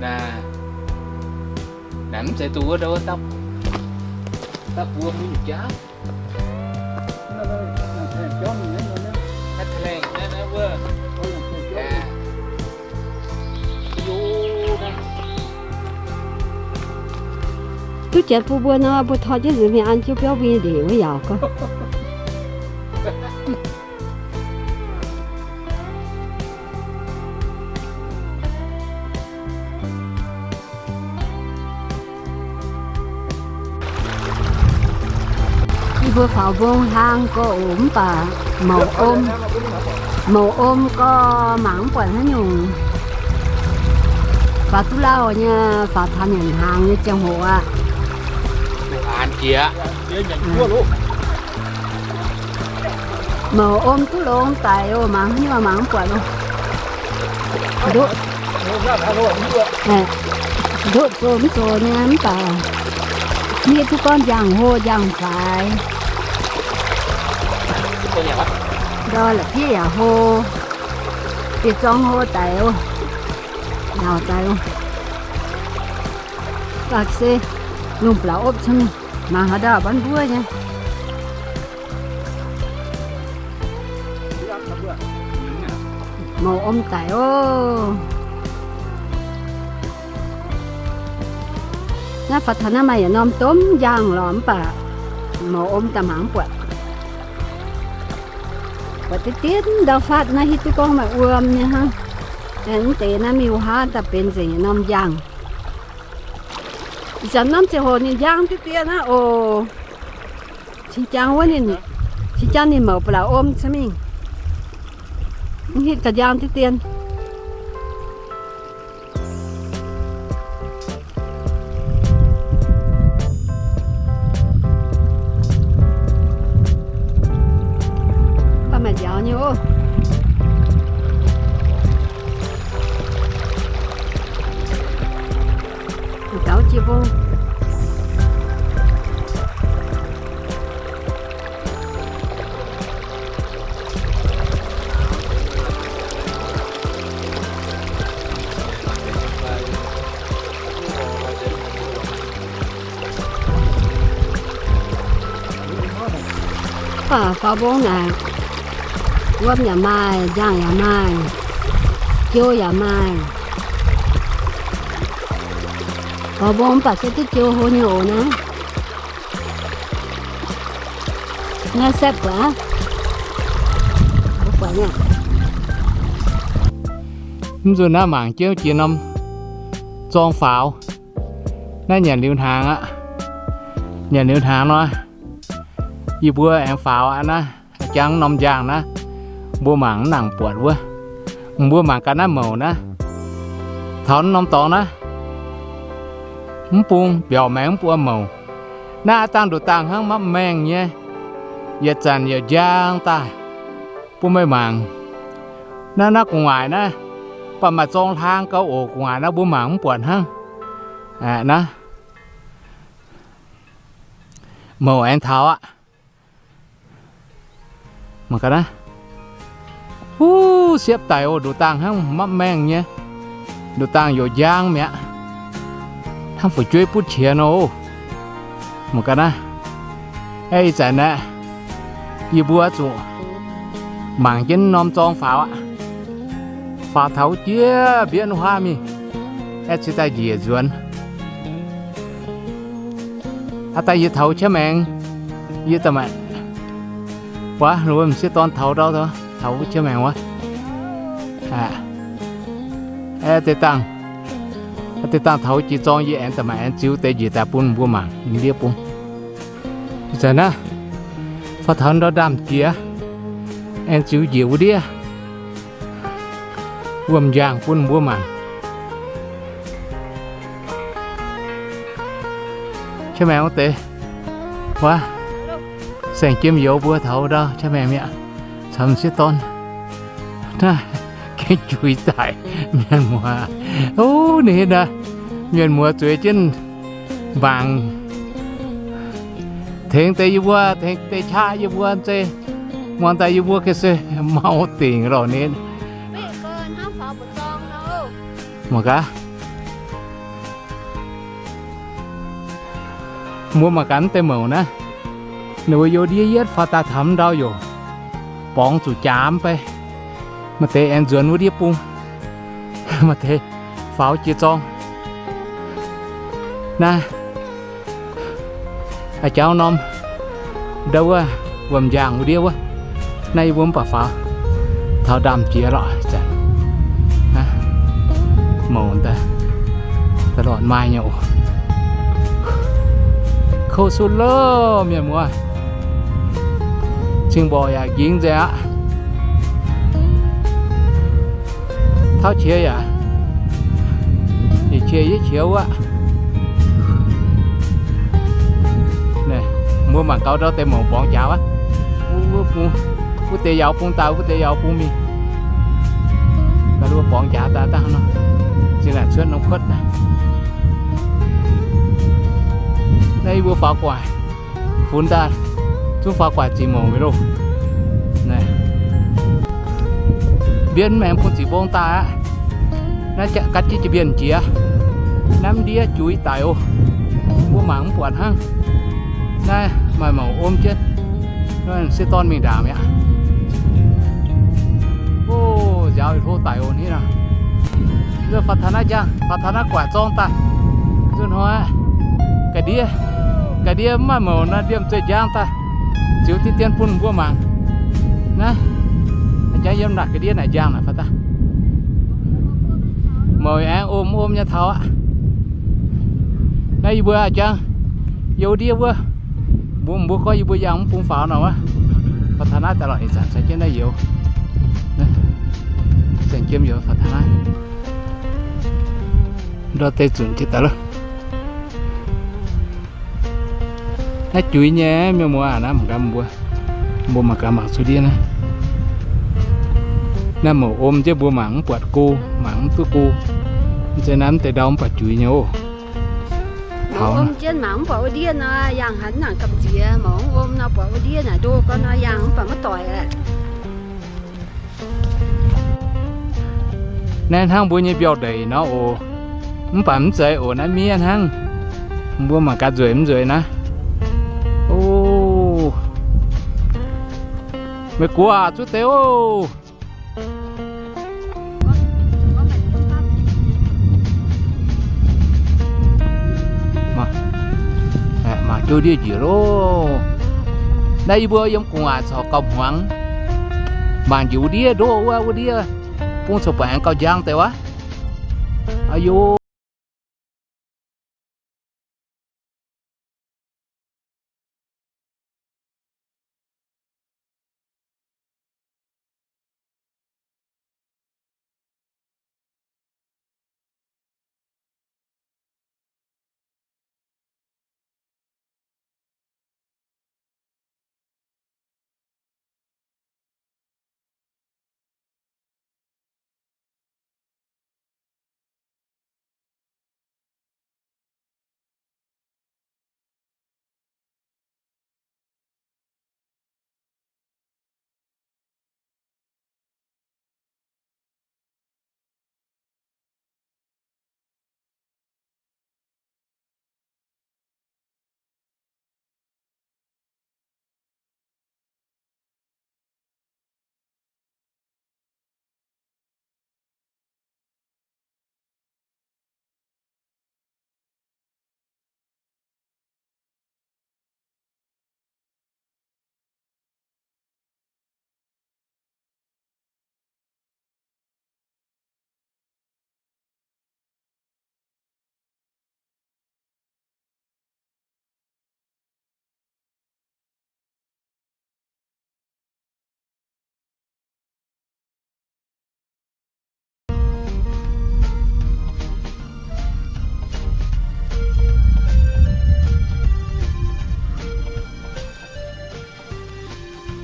Naaiv, naaiv mv zeiz duqv wuov, wuov dapv, dapv buo mbuo nyei jaav. Duqv janx bun mbuo nor, mbuo tor jienv nzuonx mingh an jienv biauv mbuo nyei ndeic wuov yaauc gorngv. Yie mbuo faaux mbong hlang gorx oc, mv baac mouc om, mouc om gorx mangc mv buatc haaix nyungc. Faaux duqv lauh nyei, faaux taux nyanc hnaangx nyei ziangh hoc aqv. Mouc om duqv longx daic oc, mangc haaix nyungc mangc mv buatc oc. Ndoqv, ndoqv zoux mv zoux nyei mv baac mv hiuv duqv gorngv njang hlo njang faix. Ndau la'bieiv yaac hlo, diex zorng hlo daic oc, nyaauc daic oc. Baac se lungh mbiaauc opv cun mangc haaix dauh mv buov nyei. Mouc om daic oc. Naaiv faaux taux naaiv maaih yietc norm domh njang lorqc mv baac mouc om daaih mangc mv buatc. Buatc deix dien ndau fatv naaiv hiuv duqv gorngv maaih wuom nyei hnangv. Mv deix naaiv miuc-haav daaih benx nzengc yietc norm njang. Ih zanc norm ziangh hoc ninh njang deix dien aqv oc. Cing jang wuov ninh, cing jang ninh mouc ba'laqc om cin mingh. Mv hitv ga'njang deix dien. Mv baac maaih nziaaux nyei oc. Gaux jiex mbong. Faaux mbong naaic, wuom yaac maaih, njang yaac maaih, jou yaac maaih. Faaux mbong mv baac se duqv jou hlo nyei oc naaiv. Naaiv saeqv buatc aqv. Mv nzunc naaiv mangc jienv jiex norm zorng faaux. Naaiv nyanc liuz hnaangx aqv. Nyanc liuz hnaangx nor, yie mbuo aengx faaux aqv naaiv. Jangv norm njang naaiv, mbuo mangc mv nangc buatc wuov. Mbuo mangc gaax naaiv mouc naaiv. Taux norm dorngx naaiv, mv bung mbiaauc maengx mv buo mouc. Naaiv aav dangh nduqc dangh hnangv mapv maengh nyei, yietc zanc yaac njang daaih. Bun meih mangc. Naaiv, naaiv gu'nguaaic naaiv, baac maaih zorng hlang gauh oc. Gu'nguaaic naaiv mbuo mangc mv buatc hnangv. Aa, naaiv mouc aengx taux aqv. Mangc gaax naaiv. Huv, siepv daic oc. Nduqc dangh hnangv mapv maengh nyei. Nduqc dangh youz njang mi'aqv. Hnangv fu'jueiv butv qiex nor oc. Mangc gaax naaiv. Aeqv, ih zanc naaiv, yie mbuo zuqc mangc jienv norm zorng faaux aqv. Faaux taux jiex mbienv huaav mingh, aeqv, cingx daaih njiec nzuonx. Aa, daaih yie taux qiex maengx, yie daaih maaih, wuov, m'sieqv dorn taux ndau, taux wuov qiex maengx wuov. Aeqv, deix dangh, deix dangh taux jiex zorng yie aengx daaih maaih aengx ziux deix njiec daaih bun mbuo mangc ndiev bung. Ih zanc naaiv, faaux taux ndau ndaamv-jiex, aengx ziux njiec wuov ndiev. Wuom-njaangh bun mbuo mangc. Qiex maengx wuov deix, wuov, saeng-jiem youz mbuo taux ndau qiex maengx mi'aqv. Caux m'sieqv dorn. Naaiv gengh juix daic mienh muoz. Ov, ninh naaiv, mienh muoz zueiz jienv mangc. Tengx deix yie mbuo, tengx deix qaqv yie mbuo zeiz, muangx daaih yie mbuo ga'sie mau dingc lorqc ninh. Mangc gaax. Mbuo mangc gaax mv deix mouc naaiv, ninh mbuo youh ndiev yietv faaux daaih taux mv ndau youc, borngz zuqc jaax mv bei. Maaih deix aengx nzuonx wuov ndiev bung, maaih deix faaux jiex zorng. Naaiv a'jangv norm ndau wuov, wuom-njaangh wuov ndiev wuov. Naaiv yie mbuo mv baac faaux taux ndaamv-jiex lorqc. Mouc daaih, daaih lorz maaih nyei oc. Kouv sutv loh, mienh muoz. Cing-mborqc yaac nqingx nzengc aqv. Tauv qiex yaac, yietc qiex yietc qiex wuov. Mbuo mangc gaax ndau deix mouc borngz jaax wuov. Wuov, wuov deix yauz bung daaih, wuov deix yauz bung mingh. Gaax luov borngz jaax daaih dangh nor, zinh laaic cuotv nor kuotv daaih. Naaiv yie mbuo faaux gu'nguaaic funx daaih, zungv faaux gu'nguaaic ziqc mouc mi'aqv loh. Mbienv maengx bun ziqc mbong daaih aqv. Naaiv ganh jienv jiex mbienv jiex, naaiv ndiev juix daic oc. Mbuo mangc mv buatc hnangv. Naaiv maaih mouc om jienv, se dorn mingh ndaangc mi'aqv. O, nziaaux hlo daic oc ni nor. Nzunc faaux taux naaiv njang, faaux taux naaiv gu'nguaaic zorng daaih, nzunc hnoi ga'ndiev, ga'ndiev mv maaih mouc nor, liemh zeih njang daaih ziux dien dien bun mbuo mangc. Naaiv jangv yiem naaic ga'ndiev naaic njang naaic faaux daaih, mouc aengx om om nyei taux aqv. Naaiv yie mbuo jangv youh ndiev wuov, mbuo, mbuo gorngv yie mbuo yangh mv bung faaux nor wuov, faaux taux naaiv daaih lorqc, ih zanc caux jienv naaiv youz, saeng-jiem youz faaux taux naaiv. Ndau deix zunc jiex daaih loh. Naaiv juix nyei mienh muoz aac, naaiv mangc gaax mbuo, mbuo mangc gaax mangc cuotv ndiev naaiv. Naaiv mouc om jienv mbuo mangc mv buatc go, mangc mv duqv go. Mv zeiz naaiv mv deix ndau mv baac juix nyei oc. Mouc om jienv mangc mv buatc wuov ndiev nor, yangh haaix nangc gamh nziex. Mouc mv om nor buatc wuov ndiev naaic ndo gorn nor, yangh mv baac maiv doic aqv. Naaiv hnangv mbuo nyei mbiauh ndeic nor oc. Mv baac mv zeiz oc, naaiv miev hnangv. Mbuo mangc gaax nzueic mv nzueic naaiv. O, meih guoqv aac, zuov deix oc. Mangc jienv ndiev njiec loh. Naaiv yie mbuo yiem gu'nguaaic corc gauh hmuangx. Mangc njiec wuov ndiev ndoqv wuov, wuov ndiev bung corc buatc aengx gauh njang deix wuov. Aa yo.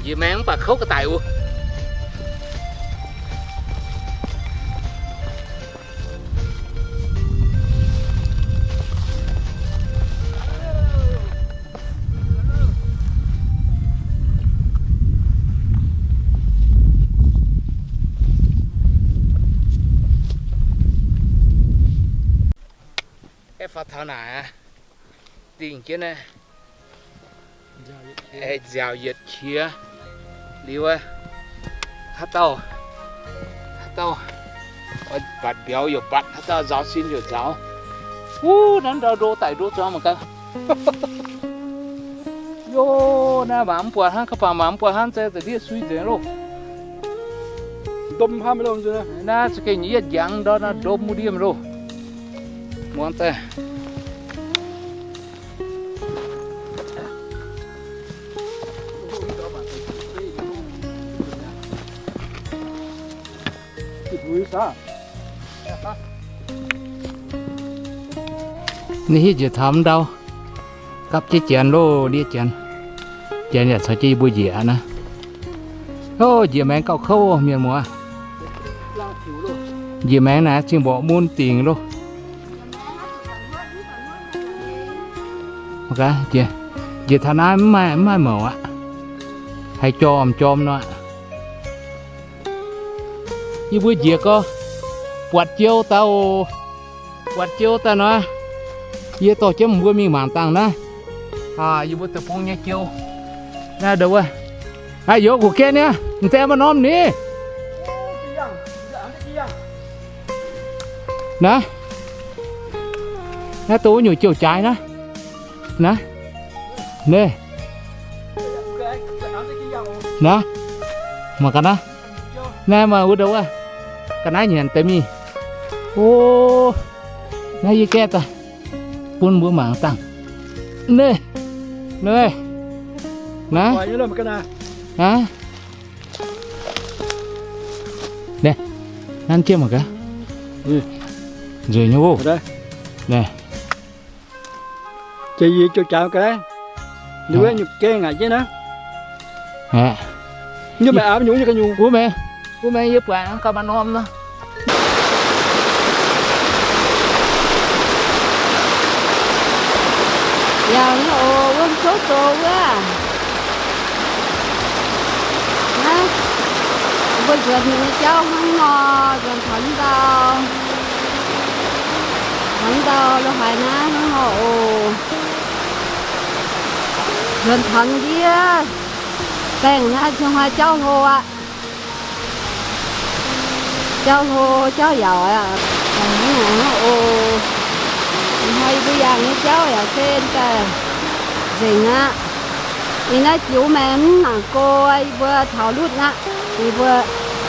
Njiec maengx mv baac kouv ga'daic oc. Aeqv, faaux taux naaic aqv. Dingh jienv naaiv, nziaaux yietc qiex liuz, haaix dauh, haaix dauh batc mbiauz yaac batc, haaix dauh nzaaux sin yaac nzaaux. Wuov, naaiv ndau ndo daic ndo zuangx mangc gaax. Yo, naaiv mangc mv buatc hnangv, ga'bangc mangc mv buatc hnangv, za'gengh ndiev sui nzengc loh. Naaiv za'gengh yietv njangx ndau naaiv ndom wuov ndiev loh. Muangx daaih. Ninh hiuv njiec taux ndau, gapv jienv janx loh, ndiev janx. Janx yaac caux jienv yie mbuo njiec aqv naaiv. Ov, njiec maengx gauh kouv, mienh muoz. Njiec maengx naaic zingh mborqc mun dingc loh. Njiec taux naaiv mv maaih, mv maaih mouc aqv. Haiz jorm jorm nor. Yie mbuo njiec gorx, buatc jiou daaih oc. Buatc jiou daaih nor, yie dorh jienv mbuo mingh mangc dangh naaiv. Yie mbuo deic-bung nyei jiou. Naaiv ndau wuov. Aa, youz guqc gen nyei, m'deix maaih norm ni. Naaiv, naaiv dongh wuov nyungc jiouv jaaix naaiv. Naaiv, naaiv, mangc gaax naaiv. Naaiv maaih wuov ndau wuov, ga'naaiv nyanc deix mingh. O, naaiv yie gaeqv daaih bun mbuo mangc dangh. Naaiv, naaiv, naaiv, naaiv, naaiv jienv mangc gaax. Nzueic nyei oc. Naaiv. Wuov maengx, wuov maengx yie buatc gauh maaih norm nor. Yaac nyei oc, wuov zouv zoux wuov. Naaiv, mbuo nzuonx hingh nyei jauv hnangv nor, nzuonx taux ndau, taux ndau lo haaix naaiv hnangv nor oc. Nzuonx taux ndiev baengh naaiv ziouc hnoi jauv hlo aqv. Jauv hlo, jauv yaauc aqv. Hnangv naaic hnangv oc. Ih hnoi yie mbuo yangh nyei jauv yaac se daaih nzengc aqv. Ih naaiv jiex maengx mv nangc go, yie mbuo taux lutv aqv. Yie mbuo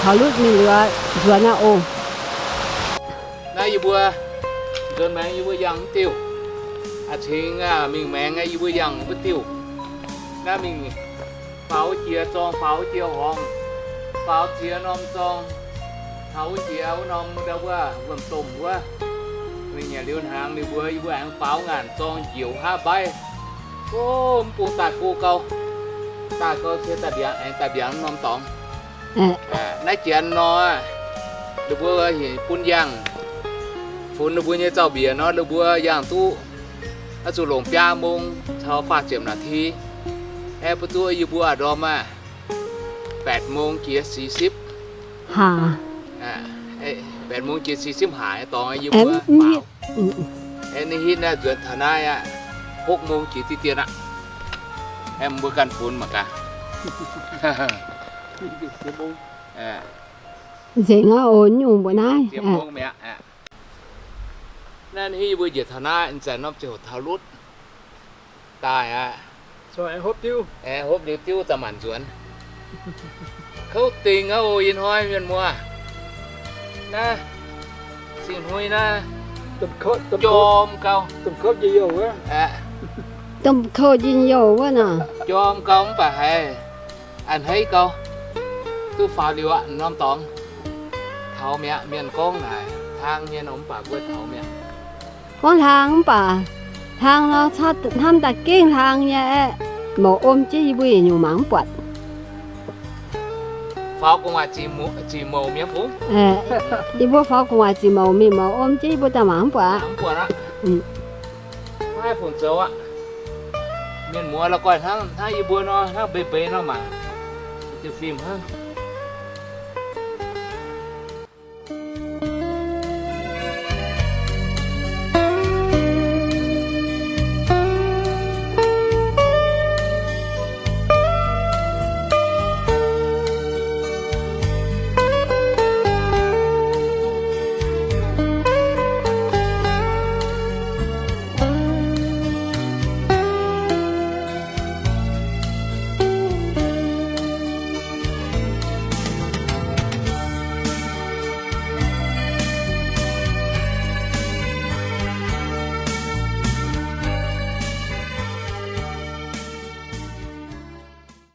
taux lutv mingh liuz nzuonx aqv oc. Naaiv yie mbuo nzuonx maengx yie mbuo yangh mv diuh. A'cingx mingh maengx yie mbuo yangh mv diuh. Naaiv mingh faaux wuov jiex zorng, faaux wuov jiex horngz, faaux ziex norm zorng, taux wuov jiex wuov norm ndau wuov wuom-domh wuov. Mingh nyanc liuz hnaangx liuz mbuo, yie mbuo aengx faaux ngaanc zorng njiec haav mbaiv. O, mv bung daaih go gau. Daaih gau se daaih mbiaangx, aengx daaih mbiaangx norm dorngx. Naaiv janx nor, ninh mbuo heuc bun yangh, funx ninh mbuo nyei zaux-mbiec nor, ninh mbuo yangh duqv oix zuqc longc biaa mong caux faah ziepc นาที. Aeqv, bun duqv yie mbuo a'ndorm aqv, แปดโมง jiex สี่สิบ haac. แปดโมง jiex สี่สิบ haac dorngx yie mbuo faaux. Aeqv, ninh hitv naaiv nzuonx taux naaiv aqv, หกโมง jiex diqv dien aqv. Aeqv, mbuo ganh funx mangc gaax. Nzengc aqv oc, nyungc mbuo naaiv. Naaiv hitv yie mbuo njiec taux naaiv, m'zaih norm ziangh hoc taux lutv daaih aqv. Aengx hopv liuz diuv daaih maanc nzuonx. Kouv dingc aqv oc, ih hnoi mienh muoz. Naaiv zingh hnoi naaiv jorm gau. Domh kouv njien-youh wuov nor, jorm gau mv baac haiz a'hneiv gau. Duqv faaux liuz aqv, norm dorngx taux mi'aqv. Mienh gorngv naaic hlang nyei nor mv baac mbuo taux mi'aqv. Gorngv hlang mv baac hlang nor, hnamv daaih gengh hlang nyei aeqv, mouc om jienv yie mbuo yietc nyungc mangc mv buatc. Faaux gu'nguaaic ziqc mouc mi'aqv fungx. Yie mbuo faaux gu'nguaaic ziqc mouc mingh, mouc om jienv yie mbuo daaih mangc mv buatc aqv. Mv haih fungc zoux aqv. Mienh muoz la'guaih hnangv, hnangv yie mbuo nor, hnangv mbeix mbeix nor mangc, ziouc fim hnangv.